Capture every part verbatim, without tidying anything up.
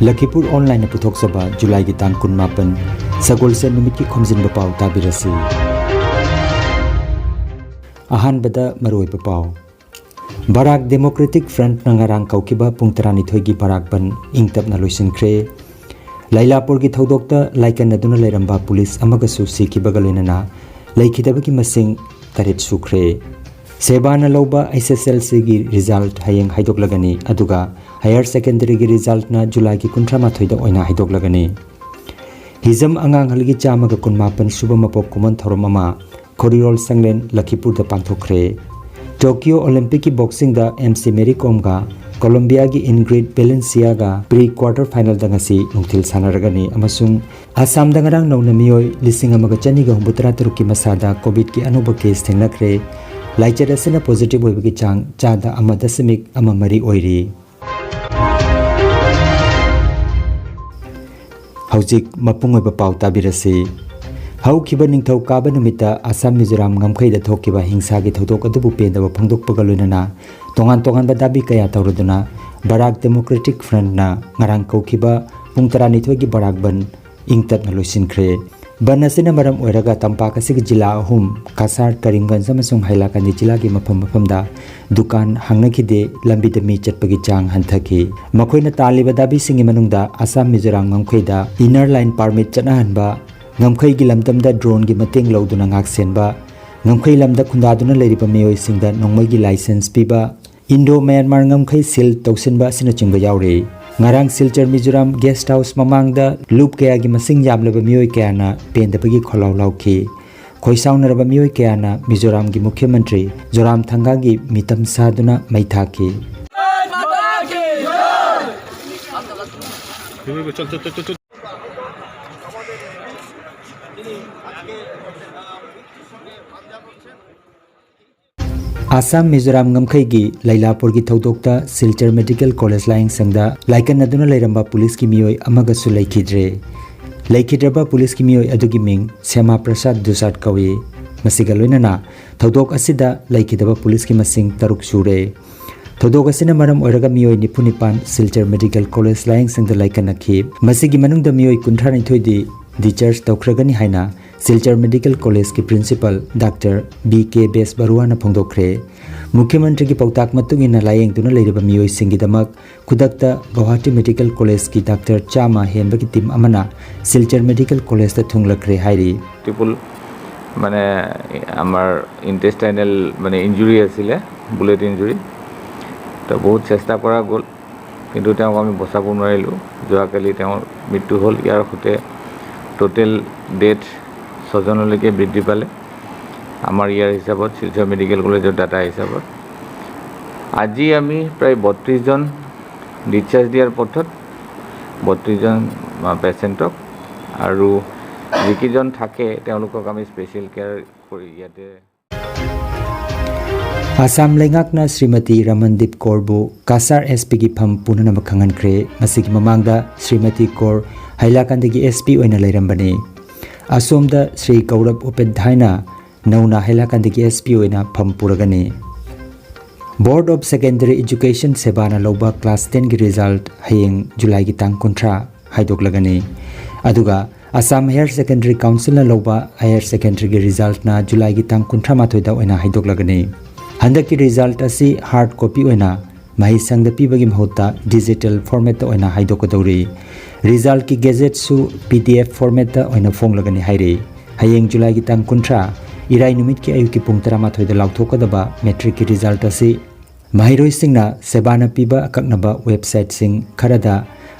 ꯂꯈꯤꯄꯨꯔ ꯑꯣꯟꯂꯥꯏꯟꯅ ꯄꯨꯊꯣꯛꯆꯕ ꯖꯨꯂꯥꯏꯒꯤ ꯇꯥꯡ ꯀꯨꯟꯃꯥꯄꯟ, ꯁꯒꯣꯜꯁꯦꯟ ꯅꯨꯃꯤꯠꯀꯤ ꯈꯣꯝꯖꯤꯟꯕ ꯄꯥꯎ ꯇꯥꯕꯤꯔꯁꯤ꯫ ꯑꯍꯥꯟꯕꯗ ꯃꯔꯨꯑꯣꯏꯕ ꯄꯥꯎ꯫ ꯕꯔꯥꯛ ꯗꯦꯃꯣꯀ꯭ꯔꯦꯇꯤꯛ ꯐ꯭ꯔꯟꯠꯅ ꯉꯔꯥꯡ ꯀꯧꯈꯤꯕ ꯄꯨꯡ ꯇꯔꯥꯅꯤꯊꯣꯏꯒꯤ ꯕꯔꯥꯛ ꯕꯟ ꯏꯪ ꯇꯞꯅ ꯂꯣꯏꯁꯤꯟꯈ꯭ꯔꯦ꯫ ꯂꯩꯂꯥꯄꯨꯔꯒꯤ ꯊꯧꯗꯣꯛꯇ ꯂꯥꯏꯀꯠꯅꯗꯨꯅ ꯂꯩꯔꯝꯕ ꯄꯨꯂꯤꯁ ꯑꯃꯒꯁꯨ ꯁꯤꯈꯤꯕꯒ ꯂꯣꯏꯅꯅ ꯂꯩꯈꯤꯗꯕꯒꯤ ꯃꯁꯤꯡ ꯇꯔꯦꯠ ꯁꯨꯈ꯭ꯔꯦ꯫ ꯁꯦꯕꯥꯅ ꯂꯧꯕ ꯑꯩꯆ ꯑꯦꯁ ꯑꯦꯜ ꯁꯤꯒꯤ ꯔꯤꯖꯜꯠ ꯍꯌꯦꯡ ꯍꯥꯏꯗꯣꯛꯂꯒꯅꯤ, ꯑꯗꯨꯒ ꯍꯥꯌꯔ ꯁꯦꯀꯦꯟꯗꯔꯤꯒꯤ ꯔꯤꯖꯜꯠꯅ ꯖꯨꯂꯥꯏꯒꯤ ꯀꯨꯟꯊ꯭ꯔꯥ ꯃꯥꯊꯣꯏꯗ ꯑꯣꯏꯅ ꯍꯥꯏꯗꯣꯛꯂꯒꯅꯤ꯫ ꯍꯤꯖꯝ ꯑꯉꯥꯡꯍꯜꯒꯤ ꯆꯥꯝꯃꯒ ꯀꯨꯟꯃꯥꯄꯟ ꯁꯨꯕ ꯃꯄꯣꯛ ꯀꯨꯝꯑꯣꯟ ꯊꯧꯔꯝ ꯑꯃ ꯈꯣꯔꯤꯔꯣꯜ ꯁꯪꯂꯦꯟ ꯂꯈꯤꯄꯨꯔꯗ ꯄꯥꯡꯊꯣꯛꯈ꯭ꯔꯦ꯫ ꯇꯣꯀꯤꯌꯣ ꯑꯣꯂꯤꯝꯄꯤꯛꯀꯤ ꯕꯣꯛꯁꯤꯡꯗ ꯑꯦꯝ ꯁꯤ ꯃꯦꯔꯤ ꯀꯣꯝꯒ ꯀꯣꯂꯣꯝꯕꯤꯌꯥꯒꯤ ꯏꯟꯒ꯭ꯔꯤꯠ ꯕꯦꯂꯦꯟꯁꯤꯌꯥꯒ ꯄ꯭ꯔꯤ ꯀ꯭ꯋꯥꯔꯇꯔ ꯐꯥꯏꯅꯦꯜꯗ ꯉꯁꯤ ꯅꯨꯡꯊꯤꯜ ꯁꯥꯟꯅꯔꯒꯅꯤ, ꯑꯃꯁꯨꯡ ꯑꯁꯥꯝꯗ ꯉꯔꯥꯡ ꯅꯧꯅ ꯃꯤꯑꯣꯏ ꯂꯤꯁꯤꯡ ꯑꯃꯒ ꯆꯅꯤꯒ ꯍꯨꯝꯐꯨꯇꯔꯥ ꯇꯔꯨꯛꯀꯤ ꯃꯁꯥꯗ ꯀꯣꯚꯤꯗꯀꯤ ꯑꯅꯧꯕ ꯀꯦꯁ ꯊꯦꯡꯅꯈ꯭ꯔꯦ꯫ ꯂꯥꯏꯆꯠ ꯑꯁꯤꯅ ꯄꯣꯖꯤꯇꯤꯚ ꯑꯣꯏꯕꯒꯤ ꯆꯥꯡ ꯆꯥꯗ ꯑꯃ ꯗꯁꯃꯤꯛ ꯑꯃ ꯃꯔꯤ ꯑꯣꯏꯔꯤ꯫ ꯍꯧꯖꯤꯛ ꯃꯄꯨꯡ ꯑꯣꯏꯕ ꯄꯥꯎ ꯇꯥꯕꯤꯔꯁꯤ꯫ ꯍꯧꯈꯤꯕ ꯅꯤꯡꯊꯧꯀꯥꯕ ꯅꯨꯃꯤꯠꯇ ꯑꯁꯥꯝ ꯃꯤꯖꯣꯔꯥꯝ ꯉꯝꯈꯩꯗ ꯊꯣꯛꯈꯤꯕ ꯍꯤꯡꯁꯥꯒꯤ ꯊꯧꯗꯣꯛ ꯑꯗꯨꯕꯨ ꯄꯦꯟꯗꯕ ꯐꯣꯡꯗꯣꯛꯄꯒ ꯂꯣꯏꯅꯅ ꯇꯣꯉꯥꯟ ꯇꯣꯉꯥꯟꯕ ꯗꯥꯕꯤ ꯀꯌꯥ ꯇꯧꯔꯗꯨꯅ ꯕꯔꯥꯛ ꯗꯦꯃꯣꯀ꯭ꯔꯦꯇꯤꯛ ꯐ꯭ꯔꯟꯠꯅ ꯉꯔꯥꯡ ꯀꯧꯈꯤꯕ ꯄꯨꯡ ꯇꯔꯥꯅꯤꯊꯣꯏꯒꯤ ꯕꯔꯥꯛ ꯕꯟ ꯏꯪ ꯇꯞꯅ ꯂꯣꯏꯁꯤꯟꯈ꯭ꯔꯦ꯫ ꯕꯟ ꯑꯁꯤꯅ ꯃꯔꯝ ꯑꯣꯏꯔꯒ ꯇꯝꯄꯥꯛ ꯑꯁꯤꯒꯤ ꯖꯤꯂꯥ ꯑꯍꯨꯝ, ꯀꯁꯥꯔ, ꯀꯔꯤꯝꯒꯟꯖ ꯑꯃꯁꯨꯡ ꯍꯥꯏꯂꯥꯀꯟꯗꯤ ꯖꯤꯂꯥꯒꯤ ꯃꯐꯝ ꯃꯐꯝꯗ ꯗꯨꯀꯥꯟ ꯍꯥꯡꯅꯈꯤꯗꯦ, ꯂꯝꯕꯤꯗ ꯃꯤ ꯆꯠꯄꯒꯤ ꯆꯥꯡ ꯍꯟꯊꯈꯤ꯫ ꯃꯈꯣꯏꯅ ꯇꯥꯜꯂꯤꯕ ꯗꯥꯕꯤꯁꯤꯡꯒꯤ ꯃꯅꯨꯡꯗ ꯑꯁꯥꯝ ꯃꯤꯖꯣꯔꯥꯝ ꯉꯝꯈꯩꯗ ꯏꯅꯔ ꯂꯥꯏꯟ ꯄꯥꯔꯃꯤꯠ ꯆꯠꯅꯍꯟꯕ, ꯉꯝꯈꯩꯒꯤ ꯂꯝꯗꯝꯗ ꯗ꯭ꯔꯣꯟꯒꯤ ꯃꯇꯦꯡ ꯂꯧꯗꯨꯅ ꯉꯥꯛꯁꯦꯟꯕ, ꯉꯝꯈꯩ ꯂꯝꯗ ꯈꯨꯟꯗꯥꯗꯨꯅ ꯂꯩꯔꯤꯕ ꯃꯤꯑꯣꯏꯁꯤꯡꯗ ꯅꯣꯡꯃꯩꯒꯤ ꯂꯥꯏꯁꯦꯟꯁ ꯄꯤꯕ, ꯏꯟꯗꯣ ꯃ꯭ꯌꯥꯟꯃꯥꯔ ꯉꯝꯈꯩ ꯁꯤꯜ ꯇꯧꯁꯤꯟꯕ ꯑꯁꯤꯅꯆꯤꯡꯕ ꯌꯥꯎꯔꯤ꯫ ꯉꯔꯥꯡ ꯁꯤꯜꯆꯔ ꯃꯤꯖꯣꯔꯥꯝ ꯒꯦꯁꯠ ꯍꯥꯎꯁ ꯃꯃꯥꯡꯗ ꯂꯨꯞ ꯀꯌꯥꯒꯤ ꯃꯁꯤꯡ ꯌꯥꯝꯂꯕ ꯃꯤꯑꯣꯏ ꯀꯌꯥꯅ ꯄꯦꯟꯗꯕꯒꯤ ꯈꯣꯜꯂꯥꯎ ꯂꯥꯎꯈꯤ꯫ ꯈꯣꯏꯁꯥꯎꯅꯔꯕ ꯃꯤꯑꯣꯏ ꯀꯌꯥꯅ ꯃꯤꯖꯣꯔꯥꯝꯒꯤ ꯃꯨꯈ꯭ꯌ ꯃꯟꯇ꯭ꯔꯤ ꯖꯣꯔꯥꯝꯊꯪꯒꯥꯒꯤ ꯃꯤꯇꯝ ꯁꯥꯗꯨꯅ ꯃꯩ ꯊꯥꯈꯤ꯫ ꯑꯁꯥꯝ ꯃꯤꯖꯣꯔꯥꯝ ꯉꯝꯈꯩꯒꯤ ꯂꯩꯂꯥꯄꯨꯔꯒꯤ ꯊꯧꯗꯣꯛꯇ ꯁꯤꯜꯆꯔ ꯃꯦꯗꯤꯀꯦꯜ ꯀꯣꯂꯦꯖ ꯂꯥꯌꯦꯡꯁꯪꯗ ꯂꯥꯏꯀꯠꯅꯗꯨꯅ ꯂꯩꯔꯝꯕ ꯄꯨꯂꯤꯁꯀꯤ ꯃꯤꯑꯣꯏ ꯑꯃꯒꯁꯨ ꯂꯩꯈꯤꯗ꯭ꯔꯦ꯫ ꯂꯩꯈꯤꯗ꯭ꯔꯕ ꯄꯨꯂꯤꯁꯀꯤ ꯃꯤꯑꯣꯏ ꯑꯗꯨꯒꯤ ꯃꯤꯡ ꯁ꯭ꯌꯥꯃꯥ ꯄ꯭ꯔꯁꯥꯗ ꯗꯨꯁꯥꯠ ꯀꯧꯏ꯫ ꯃꯁꯤꯒ ꯂꯣꯏꯅꯅ ꯊꯧꯗꯣꯛ ꯑꯁꯤꯗ ꯂꯩꯈꯤꯗꯕ ꯄꯨꯂꯤꯁꯀꯤ ꯃꯁꯤꯡ ꯇꯔꯨꯛ ꯁꯨꯔꯦ꯫ ꯊꯧꯗꯣꯛ ꯑꯁꯤꯅ ꯃꯔꯝ ꯑꯣꯏꯔꯒ ꯃꯤꯑꯣꯏ ꯅꯤꯐꯨ ꯅꯤꯄꯥꯟ ꯁꯤꯜꯆꯔ ꯃꯦꯗꯤꯀꯦꯜ ꯀꯣꯂꯦꯖ ꯂꯥꯌꯦꯡꯁꯪꯗ ꯂꯥꯏꯀꯠꯅꯈꯤ꯫ ꯃꯁꯤꯒꯤ ꯃꯅꯨꯡꯗ ꯃꯤꯑꯣꯏ ꯀꯨꯟꯊ꯭ꯔꯥ ꯅꯤꯊꯣꯏꯗꯤ discharge ꯇꯧꯈ꯭ꯔꯒꯅꯤ ꯍꯥꯏꯅ ꯁꯤꯜꯆꯔ ꯃꯦꯗꯤꯀꯦꯜ ꯀꯣꯂꯦꯖꯀꯤ principal Doctor B K ꯕꯦꯁꯕꯔꯨꯋꯥꯅ ꯐꯣꯡꯗꯣꯛꯈ꯭ꯔꯦ꯫ ꯃꯨꯈ꯭ꯌ ꯃꯟꯇ꯭ꯔꯤꯒꯤ ꯄꯥꯎꯇꯥꯛ ꯃꯇꯨꯡ ꯏꯟꯅ ꯂꯥꯌꯦꯡꯗꯨꯅ ꯂꯩꯔꯤꯕ ꯃꯤꯑꯣꯏꯁꯤꯡꯒꯤꯗꯃꯛ ꯈꯨꯗꯛꯇ ꯒꯧꯍꯥꯇꯤ ꯃꯦꯗꯤꯀꯦꯜ ꯀꯣꯂꯦꯖꯀꯤ ꯗꯥꯛꯇꯔ ꯆꯥꯝꯃ ꯍꯦꯟꯕꯒꯤ ꯇꯤꯝ ꯑꯃꯅ ꯁꯤꯜꯆꯔ ꯃꯦꯗꯤꯀꯦꯜ ꯀꯣꯂꯦꯖꯇ ꯊꯨꯡꯂꯈ꯭ꯔꯦ ꯍꯥꯏꯔꯤ꯫ টিপুল মানে আমাৰ ইণ্টেষ্টাইনেল মানে ইঞ্জুৰি আছিলে, বুলেট ইঞ্জুৰি। তো বহুত চেষ্টা কৰা গ'ল, কিন্তু তেওঁক আমি বচাব নোৱাৰিলোঁ। যোৱাকালি তেওঁৰ মৃত্যু হ'ল। ইয়াৰ সৈতে টোটেল ডেথ ছজনলৈকে বৃদ্ধি পালে আমাৰ ইয়াৰ হিচাপত, শিলচৰ মেডিকেল কলেজৰ ডাটা হিচাপত। আজি আমি প্ৰায় বত্ৰিছজন ডিচাৰ্জ দিয়াৰ পথত, বত্ৰিছজন পেচেণ্টক, আৰু যিকেইজন থাকে তেওঁলোকক আমি স্পেচিয়েল কেয়াৰ কৰি ইয়াতে ꯑꯁꯥꯝ ꯂꯩꯉꯥꯛꯅ ꯁ꯭ꯔꯤꯃꯇꯤ ꯔꯃꯟꯗꯤꯞ ꯀꯣꯔꯕꯨ ꯀꯥꯁꯥꯔ ꯑꯦꯁ ꯄꯤꯒꯤ ꯐꯝ ꯄꯨꯅꯅꯕ ꯈꯪꯍꯟꯈ꯭ꯔꯦ꯫ ꯃꯁꯤꯒꯤ ꯃꯃꯥꯡꯗ ꯁ꯭ꯔꯤꯃꯇꯤ ꯀꯣꯔ ꯍꯩꯂꯥꯀꯥꯟꯗꯒꯤ ꯑꯦꯁ ꯄꯤ ꯑꯣꯏꯅ ꯂꯩꯔꯝꯕꯅꯤ꯫ ꯑꯁꯣꯝꯗ ꯁ꯭ꯔꯤ ꯒꯧꯔꯕ ꯎꯄꯥꯙ꯭ꯌꯥꯌꯅ ꯅꯧꯅ ꯍꯩꯂꯥꯀꯥꯟꯗꯒꯤ ꯑꯦꯁ ꯄꯤ ꯑꯣꯏꯅ ꯐꯝ ꯄꯨꯔꯒꯅꯤ꯫ Board of Secondary Education ꯁꯦꯕꯥꯅ ꯂꯧꯕ ꯀ꯭ꯂꯥꯁ ꯇꯦꯟꯒꯤ ꯔꯤꯖꯜꯠ ꯍꯌꯦꯡ ꯖꯨꯂꯥꯏꯒꯤ ꯇꯥꯡ ꯀꯨꯟꯊ꯭ꯔꯥ ꯍꯥꯏꯗꯣꯛꯂꯒꯅꯤ꯫ ꯑꯗꯨꯒ ꯑꯁꯥꯝ ꯍꯥꯌꯔ ꯁꯦꯀꯦꯟꯗꯔꯤ ꯀꯥꯎꯟꯁꯤꯜꯅ ꯂꯧꯕ ꯍꯥꯌꯔ ꯁꯦꯀꯦꯟꯗꯔꯤꯒꯤ ꯔꯤꯖꯜꯠꯅ ꯖꯨꯂꯥꯏꯒꯤ ꯇꯥꯡ ꯀꯨꯟꯊ꯭ꯔꯥ ꯃꯥꯊꯣꯏꯗ ꯑꯣꯏꯅ ꯍꯥꯏꯗꯣꯛꯂꯒꯅꯤ꯫ ꯍꯟꯗꯛꯀꯤ ꯔꯤꯖꯜꯠ ꯑꯁꯤ ꯍꯥꯔꯗ ꯀꯣꯄꯤ ꯑꯣꯏꯅ ꯃꯍꯩꯁꯪꯗ ꯄꯤꯕꯒꯤ ꯃꯍꯨꯠꯇ ꯗꯤꯖꯤꯇꯦꯜ ꯐꯣꯔꯃꯦꯠꯇ ꯑꯣꯏꯅ ꯍꯥꯏꯗꯣꯛꯀꯗꯧꯔꯤ꯫ ꯔꯤꯖꯜꯠꯀꯤ ꯒꯦꯖꯦꯠꯁꯨ ꯄꯤ ꯗꯤ ꯑꯦꯐ ꯐꯣꯔꯃꯦꯠꯇ ꯑꯣꯏꯅ ꯐꯣꯡꯂꯒꯅꯤ ꯍꯥꯏꯔꯤ꯫ ꯍꯌꯦꯡ ꯖꯨꯂꯥꯏꯒꯤ ꯇꯥꯡ ꯀꯨꯟꯊ꯭ꯔꯥ, ꯏꯔꯥꯏ ꯅꯨꯃꯤꯠꯀꯤ ꯑꯌꯨꯛꯀꯤ ꯄꯨꯡ ꯇꯔꯥꯃꯥꯊꯣꯏꯗ ꯂꯥꯎꯊꯣꯛꯀꯗꯕ ꯃꯦꯇ꯭ꯔꯤꯛꯀꯤ ꯔꯤꯖꯜꯠ ꯑꯁꯤ ꯃꯍꯩꯔꯣꯏꯁꯤꯡꯅ ꯁꯦꯕꯥꯅ ꯄꯤꯕ ꯑꯀꯛꯅꯕ ꯋꯦꯕꯁꯥꯏꯠꯁꯤꯡ ꯈꯔꯗ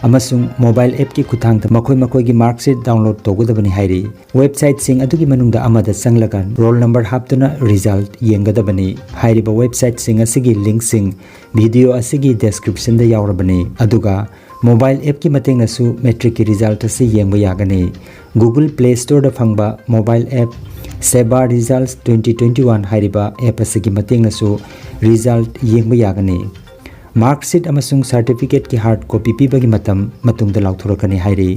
ꯑꯃꯁꯨꯡ ꯃꯣꯕꯥꯏꯜ ꯑꯦꯞꯀꯤ ꯈꯨꯠꯊꯥꯡꯗ ꯃꯈꯣꯏ ꯃꯈꯣꯏꯒꯤ ꯃꯥꯔꯛꯁꯤꯠ ꯗꯥꯎꯟꯂꯣꯗ ꯇꯧꯒꯗꯕꯅꯤ ꯍꯥꯏꯔꯤ꯫ ꯋꯦꯕꯁꯥꯏꯠꯁꯤꯡ ꯑꯗꯨꯒꯤ ꯃꯅꯨꯡꯗ ꯑꯃꯗ ꯆꯪꯂꯒ ꯔꯣꯜ ꯅꯝꯕꯔ ꯍꯥꯞꯇꯨꯅ ꯔꯤꯖꯜꯠ ꯌꯦꯡꯒꯗꯕꯅꯤ꯫ ꯍꯥꯏꯔꯤꯕ ꯋꯦꯕꯁꯥꯏꯠꯁꯤꯡ ꯑꯁꯤꯒꯤ ꯂꯤꯡꯛꯁꯤꯡ ꯚꯤꯗꯤꯑꯣ ꯑꯁꯤꯒꯤ ꯗꯦꯁꯀ꯭ꯔꯤꯞꯁꯟꯗ ꯌꯥꯎꯔꯕꯅꯤ꯫ ꯑꯗꯨꯒ ꯃꯣꯕꯥꯏꯜ ꯑꯦꯞꯀꯤ ꯃꯇꯦꯡꯅꯁꯨ ꯃꯦꯇ꯭ꯔꯤꯛꯀꯤ ꯔꯤꯖꯜꯠ ꯑꯁꯤ ꯌꯦꯡꯕ ꯌꯥꯒꯅꯤ꯫ Google Play Storeꯗ ꯐꯪꯕ ꯃꯣꯕꯥꯏꯜ ꯑꯦꯞ ꯁꯦꯕꯥ ꯔꯤꯖꯜꯠ ꯇ꯭ꯋꯦꯟꯇꯤ ꯇ꯭ꯋꯦꯟꯇꯤ ꯋꯥꯟ ꯍꯥꯏꯔꯤꯕ ꯑꯦꯞ ꯑꯁꯤꯒꯤ ꯃꯇꯦꯡꯅꯁꯨ ꯔꯤꯖꯜꯠ ꯌꯦꯡꯕ ꯌꯥꯒꯅꯤ꯫ ꯃꯥꯔꯛꯁꯤꯠ ꯑꯃꯁꯨꯡ ꯁꯥꯔꯇꯤꯐꯤꯀꯦꯠꯀꯤ ꯍꯥꯔꯗ ꯀꯣꯄꯤ ꯄꯤꯕꯒꯤ ꯃꯇꯝ ꯃꯇꯨꯡꯗ ꯂꯥꯎꯊꯣꯔꯛꯀꯅꯤ ꯍꯥꯏꯔꯤ꯫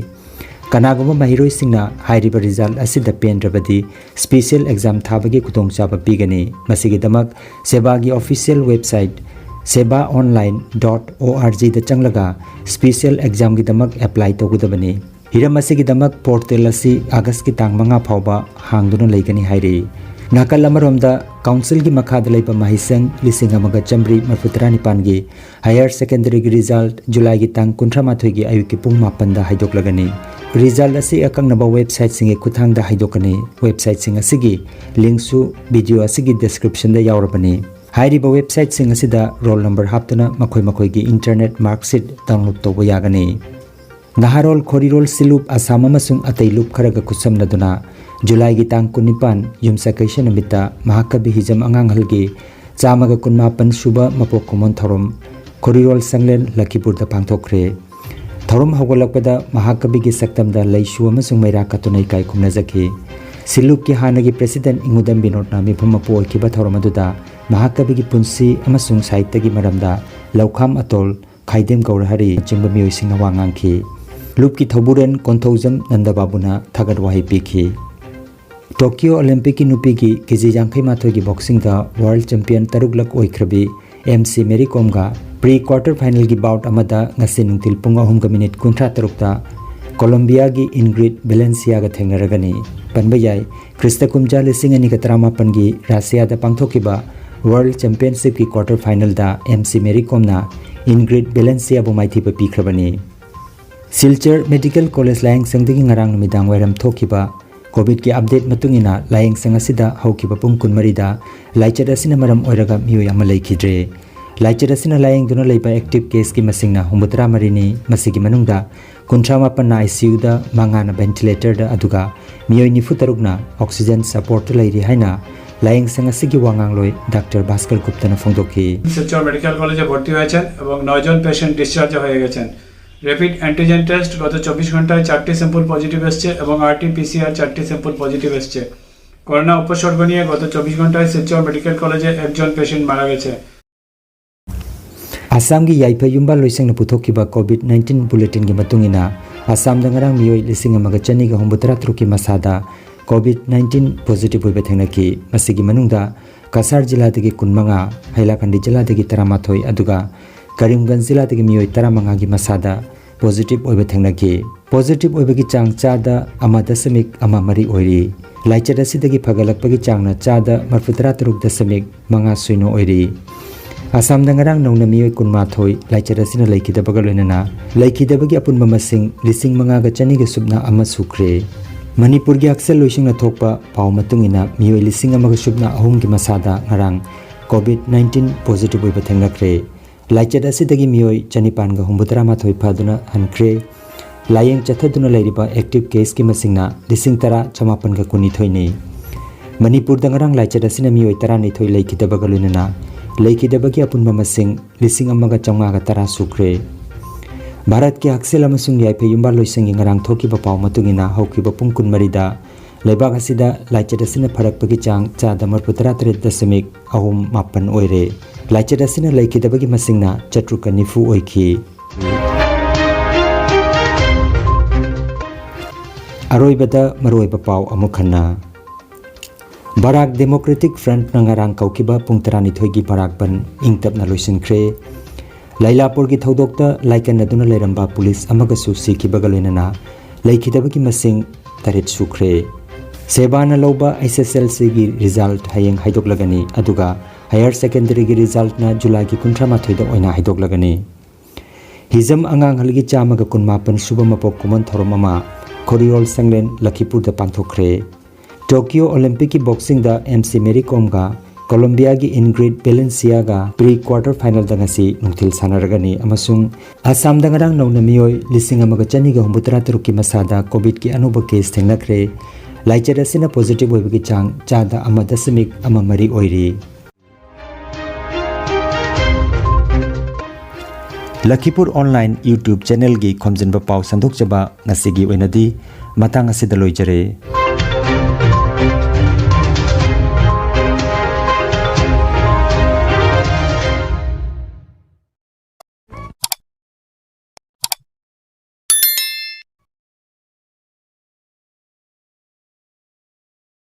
ꯀꯅꯥꯒꯨꯝꯕ ꯃꯍꯩꯔꯣꯏꯁꯤꯡꯅ ꯍꯥꯏꯔꯤꯕ ꯔꯤꯖꯜꯠ ꯑꯁꯤꯗ ꯄꯦꯟꯗ꯭ꯔꯕꯗꯤ ꯁ꯭ꯄꯦꯁꯤꯌꯦꯜ ꯑꯦꯛꯖꯥꯝ ꯊꯥꯕꯒꯤ ꯈꯨꯗꯣꯡꯆꯥꯕ ꯄꯤꯒꯅꯤ꯫ ꯃꯁꯤꯒꯤꯗꯃꯛ ꯁꯦꯕꯥꯒꯤ official website sebaonline dot org ꯗ ꯆꯪꯂꯒ ꯁ꯭ꯄꯤꯁꯦꯜ ꯑꯦꯛꯖꯥꯝꯒꯤꯗꯃꯛ ꯑꯦꯄ꯭ꯂꯥꯏ ꯇꯧꯒꯗꯕꯅꯤ꯫ ꯍꯤꯔꯝ ꯑꯁꯤꯒꯤꯗꯃꯛ ꯄꯣꯔꯇꯦꯜ ꯑꯁꯤ ꯑꯥꯒꯁꯀꯤ ꯇꯥꯡ ꯃꯉꯥ ꯐꯥꯎꯕ ꯍꯥꯡꯗꯨꯅ ꯂꯩꯒꯅꯤ ꯍꯥꯏꯔꯤ꯫ ꯅꯥꯀꯜ ꯑꯃꯔꯣꯝꯗ, ꯀꯥꯎꯟꯁꯤꯜꯒꯤ ꯃꯈꯥꯗ ꯂꯩꯕ ꯃꯍꯩꯁꯪ ꯂꯤꯁꯤꯡ ꯑꯃꯒ ꯆꯥꯃꯔꯤ ꯃꯔꯤꯐꯨ ꯇꯔꯥꯅꯤꯄꯥꯟꯒꯤ ꯍꯥꯌꯔ ꯁꯦꯀꯦꯟꯗꯔꯤꯒꯤ ꯔꯤꯖꯜꯠ ꯖꯨꯂꯥꯏꯒꯤ ꯇꯥꯡ ꯀꯨꯟꯊ꯭ꯔꯥ ꯃꯥꯊꯣꯏꯒꯤ ꯑꯌꯨꯛꯀꯤ ꯄꯨꯡ ꯃꯥꯄꯟꯗ ꯍꯥꯏꯗꯣꯛꯂꯒꯅꯤ꯫ ꯔꯤꯖꯜꯠ ꯑꯁꯤ ꯑꯀꯛꯅꯕ ꯋꯦꯕꯁꯥꯏꯠꯁꯤꯡꯒꯤ ꯈꯨꯠꯊꯥꯡꯗ ꯍꯥꯏꯗꯣꯛꯀꯅꯤ꯫ ꯋꯦꯕꯁꯥꯏꯠꯁꯤꯡ ꯑꯁꯤꯒꯤ ꯂꯤꯡꯛꯁꯨ ꯚꯤꯗꯤꯑꯣ ꯑꯁꯤꯒꯤ ꯗꯤꯁꯀ꯭ꯔꯤꯞꯁꯟꯗ ꯌꯥꯎꯔꯕꯅꯤ꯫ ꯍꯥꯏꯔꯤꯕ ꯋꯦꯕꯁꯥꯏꯠꯁꯤꯡ ꯑꯁꯤꯗ ꯔꯣꯜ ꯅꯝꯕꯔ ꯍꯥꯞꯇꯨꯅ ꯃꯈꯣꯏ ꯃꯈꯣꯏꯒꯤ ꯏꯟꯇꯔꯅꯦꯠ ꯃꯥꯔꯛꯁꯤꯠ ꯗꯥꯎꯟꯂꯣꯗ ꯇꯧꯕ ꯌꯥꯒꯅꯤ꯫ ꯅꯍꯥꯔꯣꯜ ꯈꯣꯔꯤꯔꯣꯜ ꯁꯤꯂꯨꯞ ꯑꯁꯥꯝ ꯑꯃꯁꯨꯡ ꯑꯇꯩ ꯂꯨꯞ ꯈꯔꯒ ꯈꯨꯠꯁꯝꯅꯗꯨꯅ ꯖꯨꯂꯥꯏꯒꯤ ꯇꯥꯡ ꯀꯨꯟꯅꯤꯄꯥꯟ ꯌꯨꯝꯁꯀꯩꯁ ꯅꯨꯃꯤꯠꯇ ꯃꯍꯥꯀꯕꯤ ꯍꯤꯖꯝ ꯑꯉꯥꯡꯍꯜꯒꯤ ꯆꯥꯝꯃꯒ ꯀꯨꯟꯃꯥꯄꯟ ꯁꯨꯕ ꯃꯄꯣꯛ ꯀꯨꯝꯑꯣꯟ ꯊꯧꯔꯝ ꯈꯣꯔꯤꯔꯣꯜ ꯁꯪꯂꯦꯟ ꯂꯈꯤꯄꯨꯔꯗ ꯄꯥꯡꯊꯣꯛꯈ꯭ꯔꯦ꯫ ꯊꯧꯔꯝ ꯍꯧꯒꯠꯂꯛꯄꯗ ꯃꯍꯥꯀꯕꯤꯒꯤ ꯁꯛꯇꯝꯗ ꯂꯩꯁꯨ ꯑꯃꯁꯨꯡ ꯃꯩꯔꯥ ꯀꯠꯇꯨꯅ ꯏꯀꯥꯏ ꯈꯨꯝꯅꯖꯈꯤ꯫ ꯁꯤꯂꯨꯞꯀꯤ ꯍꯥꯟꯅꯒꯤ ꯄ꯭ꯔꯦꯁꯤꯗꯦꯟꯠ ꯏꯉꯨꯗꯝ ꯕꯤꯅꯣꯗꯅ ꯃꯤꯐꯝ ꯃꯄꯨ ꯑꯣꯏꯈꯤꯕ ꯊꯧꯔꯝ ꯑꯗꯨꯗ ꯃꯍꯥꯀꯕꯤꯒꯤ ꯄꯨꯟꯁꯤ ꯑꯃꯁꯨꯡ ꯁꯥꯍꯤꯇ꯭ꯌꯒꯤ ꯃꯔꯝꯗ ꯂꯧꯈꯥꯝ ꯑꯇꯣꯜ, ꯈꯥꯏꯗꯦꯝ ꯒꯧꯔꯍꯔꯤ ꯅꯆꯤꯡꯕ ꯃꯤꯑꯣꯏꯁꯤꯡꯅ ꯋꯥ ꯉꯥꯡꯈꯤ꯫ ꯂꯨꯞꯀꯤ ꯊꯧꯕꯨꯔꯦꯟ ꯀꯣꯟꯊꯧꯖꯝ ꯅꯟꯗꯕꯥꯕꯨꯅ ꯊꯥꯒꯠ ꯋꯥꯍꯩ ꯄꯤꯈꯤ꯫ ꯇꯣꯀꯤꯌꯣ ꯑꯣꯂꯦꯝꯄꯤꯛꯀꯤ ꯅꯨꯄꯤꯒꯤ ꯀꯦꯖꯤ ꯌꯥꯡꯈꯩ ꯃꯥꯊꯣꯏꯒꯤ ꯕꯣꯛꯁꯤꯡꯗ ꯋꯥꯔꯜꯗ ꯆꯦꯝꯄꯤꯌꯟ ꯇꯔꯨꯛꯂꯛ ꯑꯣꯏꯈ꯭ꯔꯕꯤ ꯑꯦꯝ ꯁꯤ ꯃꯦꯔꯤ ꯀꯣꯝꯒ ꯄ꯭ꯔꯤ ꯀ꯭ꯋꯥꯔꯇꯔ ꯐꯥꯏꯅꯦꯜꯒꯤ ꯕꯥꯎꯠ ꯑꯃꯗ ꯉꯁꯤ ꯅꯨꯡꯊꯤꯜ ꯄꯨꯡ ꯑꯍꯨꯝꯒ ꯃꯤꯅꯤꯠ ꯀꯨꯟꯊ꯭ꯔꯥ ꯇꯔꯨꯛꯇ ꯀꯣꯂꯣꯝꯕꯤꯌꯥꯒꯤ ꯏꯟꯒ꯭ꯔꯤꯠ ꯕꯦꯂꯦꯟꯁꯤꯌꯥꯒ ꯊꯦꯡꯅꯔꯒꯅꯤ꯫ ꯄꯟꯕ ꯌꯥꯏ, ꯈ꯭ꯔꯤꯁꯇ ꯀꯨꯝꯖꯥ ꯂꯤꯁꯤꯡ ꯑꯅꯤꯒ ꯇꯔꯥꯃꯥꯄꯟꯒꯤ ꯔꯁꯤꯌꯥꯗ ꯄꯥꯡꯊꯣꯛꯈꯤꯕ ꯋꯥꯔꯜꯗ ꯆꯦꯝꯄꯤꯌꯟꯁꯤꯞꯀꯤ ꯀ꯭ꯋꯥꯔꯇꯔ ꯐꯥꯏꯅꯦꯜꯗ ꯑꯦꯝ ꯁꯤ ꯃꯦꯔꯤ ꯀꯣꯝꯅ ꯏꯟꯒ꯭ꯔꯤꯠ ꯕꯦꯂꯦꯟꯁꯤꯌꯥꯕꯨ ꯃꯥꯏꯊꯤꯕ ꯄꯤꯈ꯭ꯔꯕꯅꯤ꯫ ꯁꯤꯜꯆꯔ ꯃꯦꯗꯤꯀꯦꯜ ꯀꯣꯂꯦꯖ ꯂꯥꯌꯦꯡꯁꯪꯗꯒꯤ ꯉꯔꯥꯡ ꯅꯨꯃꯤꯗꯥꯡ ꯋꯥꯏꯔꯝ ꯊꯣꯛꯈꯤꯕ ꯀꯣꯚꯤꯗꯀꯤ ꯑꯞꯗꯦꯠ ꯃꯇꯨꯡ ꯏꯟꯅ ꯂꯥꯌꯦꯡꯁꯪ ꯑꯁꯤꯗ ꯍꯧꯈꯤꯕ ꯄꯨꯡ ꯀꯨꯟꯃꯔꯤꯗ ꯂꯥꯏꯆꯠ ꯑꯁꯤꯅ ꯃꯔꯝ ꯑꯣꯏꯔꯒ ꯃꯤꯑꯣꯏ ꯑꯃ ꯂꯩꯈꯤꯗ꯭ꯔꯦ꯫ ꯂꯥꯏꯆꯠ ꯑꯁꯤꯅ ꯂꯥꯌꯦꯡꯗꯨꯅ ꯂꯩꯕ ꯑꯦꯛꯇꯤꯚ ꯀꯦꯁꯀꯤ ꯃꯁꯤꯡꯅ ꯍꯨꯝꯐꯨꯇꯔꯥ ꯃꯔꯤꯅꯤ꯫ ꯃꯁꯤꯒꯤ ꯃꯅꯨꯡꯗ ꯀꯨꯟꯊ꯭ꯔꯥ ꯃꯥꯄꯟꯅ ꯑꯥꯏ ꯁꯤ ꯌꯨꯗ, ꯃꯉꯥꯅ ꯚꯦꯟꯇꯤꯂꯦꯇꯔꯗ, ꯑꯗꯨꯒ ꯃꯤꯑꯣꯏ ꯅꯤꯐꯨ ꯇꯔꯨꯛꯅ ꯑꯣꯛꯁꯤꯖꯦꯟ ꯁꯄꯣꯔꯠꯇ ꯂꯩꯔꯤ ꯍꯥꯏꯅ ꯂꯥꯌꯦꯡꯁꯪ ꯑꯁꯤꯒꯤ ꯋꯥ ꯉꯥꯡꯂꯣꯏ ꯗꯥꯛꯇꯔ ꯚꯥꯁꯀꯔ ꯒꯨꯞꯇꯅ ꯐꯣꯡꯗꯣꯛꯈꯤ꯫ শিলচর মেডিকেল কলেজে ভর্তি হয়েছেন এবং নয়জন পেশেন্ট ডিসচার্জ হয়ে গেছেন। র্যাপিড অ্যান্টিজেন টেস্ট গত চব্বিশ ঘন্টায় চারটি স্যাম্পল পজিটিভ এসছে এবং আরটি পিসিআর চারটি স্যাম্পল পজিটিভ এসছে। করোনা উপসর্গ নিয়ে গত চব্বিশ ঘন্টায় শিলচর মেডিকেল কলেজে একজন পেশেন্ট মারা গেছে। ꯑꯁꯥꯝꯒꯤ ꯌꯥꯏꯐ ꯌꯨꯝꯕꯥꯜ ꯂꯣꯏꯁꯪꯅ ꯄꯨꯊꯣꯛꯈꯤꯕ ꯀꯣꯚꯤꯗ ꯅꯥꯏꯟꯇꯤꯟ ꯕꯨꯂꯦꯇꯤꯟꯒꯤ ꯃꯇꯨꯡ ꯏꯟꯅ, ꯑꯁꯥꯝꯗ ꯉꯔꯥꯡ ꯃꯤꯑꯣꯏ ꯂꯤꯁꯤꯡ ꯑꯃꯒ ꯆꯅꯤꯒ ꯍꯨꯝꯐꯨꯇꯔꯥ ꯇꯔꯨꯛꯀꯤ ꯃꯁꯥꯗ COVID nineteen positive ꯑꯣꯏꯕ ꯊꯦꯡꯅꯈꯤ꯫ ꯃꯁꯤꯒꯤ ꯃꯅꯨꯡꯗ ꯀꯁꯥꯔ ꯖꯤꯂꯥꯗꯒꯤ ꯀꯨꯟꯃꯉꯥ, ꯍꯩꯂꯥꯀꯟꯗꯤ ꯖꯤꯂꯥꯗꯒꯤ ꯇꯔꯥꯃꯥꯊꯣꯏ, ꯑꯗꯨꯒ ꯀꯔꯤꯝꯒꯟꯖ ꯖꯤꯂꯥꯗꯒꯤ ꯃꯤꯑꯣꯏ ꯇꯔꯥꯃꯉꯥꯒꯤ ꯃꯁꯥꯗ positive ꯑꯣꯏꯕ ꯊꯦꯡꯅꯈꯤ꯫ Positive ꯑꯣꯏꯕꯒꯤ ꯆꯥꯡ ꯆꯥꯗ ꯑꯃ ꯗꯁꯃꯤꯛ ꯑꯃ ꯃꯔꯤ ꯑꯣꯏꯔꯤ꯫ ꯂꯥꯏꯆꯠ ꯑꯁꯤꯗꯒꯤ ꯐꯒꯠꯂꯛꯄꯒꯤ ꯆꯥꯡꯅ ꯆꯥꯗ ꯃꯔꯤꯐꯨ ꯇꯔꯥ ꯇꯔꯨꯛ ꯗꯁꯃꯤꯛ ꯃꯉꯥ ꯁꯤꯅꯣ ꯑꯣꯏꯔꯤ꯫ ꯑꯁꯥꯝꯗ ꯉꯔꯥꯡ ꯅꯧꯅ ꯃꯤꯑꯣꯏ ꯀꯨꯟꯃꯥꯊꯣꯏ ꯂꯥꯏꯆꯠ ꯑꯁꯤꯅ ꯂꯩꯈꯤꯗꯕꯒ ꯂꯣꯏꯅꯅ ꯂꯩꯈꯤꯗꯕꯒꯤ ꯑꯄꯨꯟꯕ ꯃꯁꯤꯡ ꯂꯤꯁꯤꯡ ꯃꯉꯥꯒ ꯆꯅꯤꯒ ꯁꯨꯞꯅ ꯑꯃ ꯁꯨꯈ꯭ꯔꯦ꯫ ꯃꯅꯤꯄꯨꯔꯒꯤ ꯍꯛꯁꯦꯜ ꯂꯣꯏꯁꯪꯅ ꯊꯣꯛꯄ ꯄꯥꯎ ꯃꯇꯨꯡ ꯏꯟꯅ ꯃꯤꯑꯣꯏ ꯂꯤꯁꯤꯡ ꯑꯃꯒ ꯁꯨꯞꯅ ꯑꯍꯨꯝꯒꯤ ꯃꯁꯥꯗ ꯉꯔꯥꯡ COVID nineteen positive ꯑꯣꯏꯕ ꯊꯦꯡꯅꯈ꯭ꯔꯦ꯫ ꯂꯥꯏꯆꯠ ꯑꯁꯤꯗꯒꯤ ꯃꯤꯑꯣꯏ ꯆꯅꯤꯄꯥꯟꯒ ꯍꯨꯝꯐꯨꯇꯔꯥ ꯃꯥꯊꯣꯏ ꯐꯗꯨꯅ ꯍꯟꯈ꯭ꯔꯦ꯫ ꯂꯥꯌꯦꯡ ꯆꯠꯊꯗꯨꯅ ꯂꯩꯔꯤꯕ active caseꯀꯤ ꯃꯁꯤꯡꯅ ꯂꯤꯁꯤꯡ ꯇꯔꯥ ꯆꯃꯥꯄꯟꯒ ꯀꯨꯟꯅꯤꯊꯣꯏꯅꯤ꯫ ꯃꯅꯤꯄꯨꯔꯗ ꯉꯔꯥꯡ ꯂꯥꯏꯆꯠ ꯑꯁꯤꯅ ꯃꯤꯑꯣꯏ ꯇꯔꯥꯅꯤꯊꯣꯏ ꯂꯩꯈꯤꯗꯕꯒ ꯂꯣꯏꯅꯅ ꯂꯩꯈꯤꯗꯕꯒꯤ ꯑꯄꯨꯟꯕ ꯃꯁꯤꯡ ꯂꯤꯁꯤꯡ ꯑꯃꯒ ꯆꯥꯝꯃꯉꯥꯒ ꯇꯔꯥ ꯁꯨꯈ꯭ꯔꯦ꯫ ꯚꯥꯔꯠꯀꯤ ꯍꯛꯁꯦꯜ ꯑꯃꯁꯨꯡ ꯌꯥꯏꯐ ꯌꯨꯝꯕꯥꯜ ꯂꯣꯏꯁꯪꯒꯤ ꯉꯔꯥꯡ ꯊꯣꯛꯈꯤꯕ ꯄꯥꯎ ꯃꯇꯨꯡ ꯏꯟꯅ ꯍꯧꯈꯤꯕ ꯄꯨꯡ ꯀꯨꯟꯃꯔꯤꯗ ꯂꯩꯕꯥꯛ ꯑꯁꯤꯗ ꯂꯥꯏꯆꯠ ꯑꯁꯤꯅ ꯐꯔꯛꯄꯒꯤ ꯆꯥꯡ ꯆꯥꯗ ꯃꯔꯤꯐꯨ ꯇꯔꯥ ꯇꯔꯦꯠ ꯗꯁꯃꯤꯛ ꯑꯍꯨꯝ ꯃꯥꯄꯟ ꯑꯣꯏꯔꯦ꯫ ꯂꯥꯏꯆꯠ ꯑꯁꯤꯅ ꯂꯩꯈꯤꯗꯕꯒꯤ ꯃꯁꯤꯡꯅ ꯆꯥꯇ꯭ꯔꯨꯛꯀ ꯅꯤꯐꯨ ꯑꯣꯏꯈꯤ꯫ ꯑꯔꯣꯏꯕꯗ ꯃꯔꯨꯑꯣꯏꯕ ꯄꯥꯎ ꯑꯃꯨꯛ ꯍꯟꯅ꯫ ꯕꯔꯥꯛ Democratic Frontꯅ ꯉꯔꯥꯡ ꯀꯧꯈꯤꯕ ꯄꯨꯡ ꯇꯔꯥꯅꯤꯊꯣꯏꯒꯤ ꯕꯔꯥꯛ ꯕꯟ ꯏꯪ ꯇꯞꯅ ꯂꯣꯏꯁꯤꯟꯈ꯭ꯔꯦ꯫ ꯂꯩꯂꯥꯄꯨꯔꯒꯤ ꯊꯧꯗꯣꯛꯇ ꯂꯥꯏꯀꯟꯅꯗꯨꯅ ꯂꯩꯔꯝꯕ ꯄꯨꯂꯤꯁ ꯑꯃꯒꯁꯨ ꯁꯤꯈꯤꯕꯒ ꯂꯣꯏꯅꯅ ꯂꯩꯈꯤꯗꯕꯒꯤ ꯃꯁꯤꯡ ꯇꯔꯦꯠ ꯁꯨꯈ꯭ꯔꯦ꯫ ꯁꯦꯕꯥꯅ ꯂꯧꯕ HSLCꯒꯤ result ꯍꯌꯦꯡ ꯍꯥꯏꯗꯣꯛꯂꯒꯅꯤ, ꯑꯗꯨꯒ higher secondaryꯒꯤ resultꯅ ꯖꯨꯂꯥꯏꯒꯤ ꯀꯨꯟꯊ꯭ꯔꯥ ꯃꯥꯊꯣꯏꯗ ꯑꯣꯏꯅ ꯍꯥꯏꯗꯣꯛꯂꯒꯅꯤ꯫ ꯍꯤꯖꯝ ꯑꯉꯥꯡꯍꯜꯒꯤ ꯆꯥꯝꯃꯒ ꯀꯨꯟꯃꯥꯄꯟ ꯁꯨꯕ ꯃꯄꯣꯛ ꯀꯨꯝꯑꯣꯟ ꯊꯧꯔꯝ ꯑꯃ ꯈꯣꯔꯤꯔꯣꯜ ꯁꯪꯂꯦꯟ ꯂꯈꯤꯄꯨꯔꯗ ꯄꯥꯡꯊꯣꯛꯈ꯭ꯔꯦ꯫ ꯇꯣꯀꯤꯌꯣ ꯑꯣꯂꯤꯝꯄꯤꯛꯀꯤ ꯕꯣꯛꯁꯤꯡꯗ ꯑꯦꯝ ꯁꯤ ꯃꯦꯔꯤ ꯀꯣꯝꯒ ꯀꯣꯂꯣꯝꯕꯤꯌꯥꯒꯤ ꯏꯟꯒ꯭ꯔꯤꯠ ꯕꯦꯂꯦꯟꯁꯤꯌꯥꯒ pre quarter finalꯗ ꯉꯁꯤ ꯅꯨꯡꯊꯤꯜ ꯁꯥꯟꯅꯔꯒꯅꯤ꯫ ꯑꯃꯁꯨꯡ ꯑꯁꯥꯝꯗ ꯉꯔꯥꯡ ꯅꯧꯅ ꯃꯤꯑꯣꯏ ꯂꯤꯁꯤꯡ ꯑꯃꯒ ꯆꯅꯤꯒ ꯍꯨꯝꯐꯨꯇꯔꯥ ꯇꯔꯨꯛꯀꯤ ꯃꯁꯥꯗ COVIDꯀꯤ ꯑꯅꯧꯕ case ꯊꯦꯡꯅꯈ꯭ꯔꯦ꯫ ꯂꯥꯏꯆꯠ ꯑꯁꯤꯅ positive ꯑꯣꯏꯕꯒꯤ ꯆꯥꯡ ꯆꯥꯗ ꯑꯃ ꯗꯁꯃꯤꯛ ꯑꯃ ꯃꯔꯤ ꯑꯣꯏꯔꯤ꯫ ꯂꯈꯤꯄꯨꯔ online YouTube channelꯒꯤ ꯈꯣꯝꯖꯤꯟꯕ ꯄꯥꯎ ꯁꯟꯗꯣꯛꯆꯕ ꯉꯁꯤꯒꯤ ꯑꯣꯏꯅꯗꯤ ꯃꯇꯥꯡ ꯑꯁꯤꯗ ꯂꯣꯏꯖꯔꯦ꯫